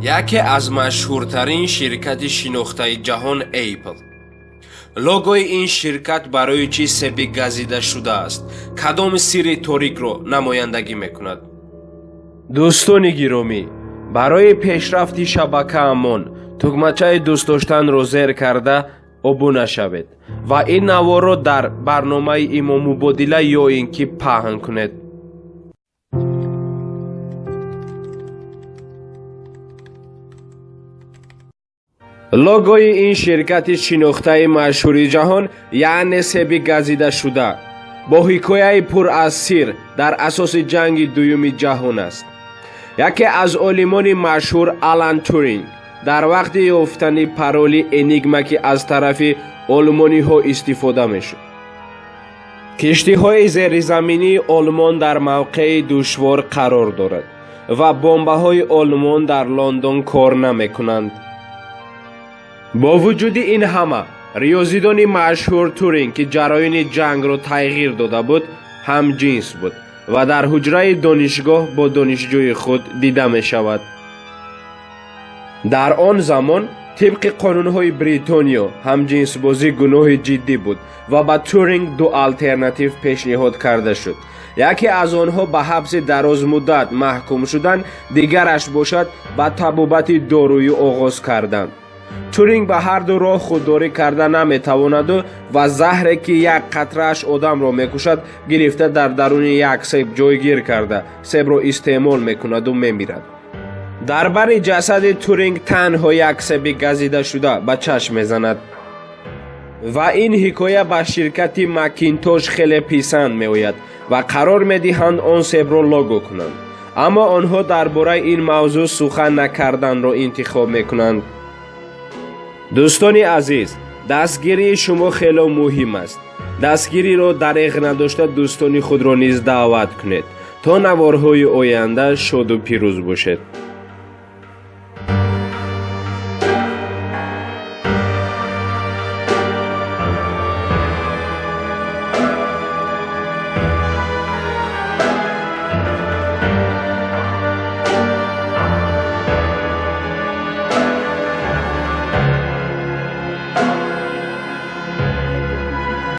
Яке аз машҳуртарин ширкати шинохтаи ҷаҳон Apple. Логои ин ширкат барои чӣ себи газида шудааст? Кадом сирри торикро намояндагӣ мекунад? Дӯстони гиромӣ, барои пешрафти шабакаамон тугмачаи дӯст доштанро зер карда обуна шавед ва ин наворро дар барномаи имо мубодила ё ин ки паҳн кунед. Логои ин ширкати шинохтаи машҳури ҷаҳон, яъне себи газидашуда, бо ҳикояи пур аз сир дар асоси ҷанги дуюми ҷаҳон аст. Яке аз олимони машҳур Алан Туринг дар вақти ёфтани пароли Энигма, ки аз тарафи олмониҳо истифода мешуд. Киштиҳои зеризаминии Олмон дар мавқеи душвор қарор дорад ва бомбаҳои Олмон дар Лондон кор намекунанд. Бо вуҷуди ин ҳама, риёзидони машҳур Туринг, ки ҷараёни ҷангро тағйир дода буд, ҳамҷинс буд ва дар ҳуҷраи донишгоҳ бо донишҷӯи худ дида мешавад. Дар он замон тибқи қонунҳои Бритониё ҳамҷинсбозӣ гуноҳи ҷиддӣ буд ва ба Туринг ду алтернатив пешниҳод карда шуд. Яке аз онҳо ба ҳабси дарозмуддат маҳкум шудан, дигараш бошад ба табобати доруӣ оғоз кардан. Туринг ба ҳарду роҳ худдорӣ карда наметавонаду ва заҳре, ки як қатрааш одамро мекушад, гирифта дар даруни як себ ҷойгир карда, себро истеъмол мекунаду мемирад. Дар бари ҷасади Туринг танҳо як себи газидашуда ба чашм мезанад. Ва ин ҳикоя ба ширкати Макинтош хеле писанд меояд ва қарор медиҳанд он себро лого кунанд. Аммо онҳо дар бораи ин мавзӯъ сухан накарданро интихоб мекунанд. Дӯстони азиз, дастгирии шумо хело муҳим аст. Дастгириро дареғ надошта дӯстони худро низ даъват кунед. То наворҳои оянда шоду пирӯз бошед.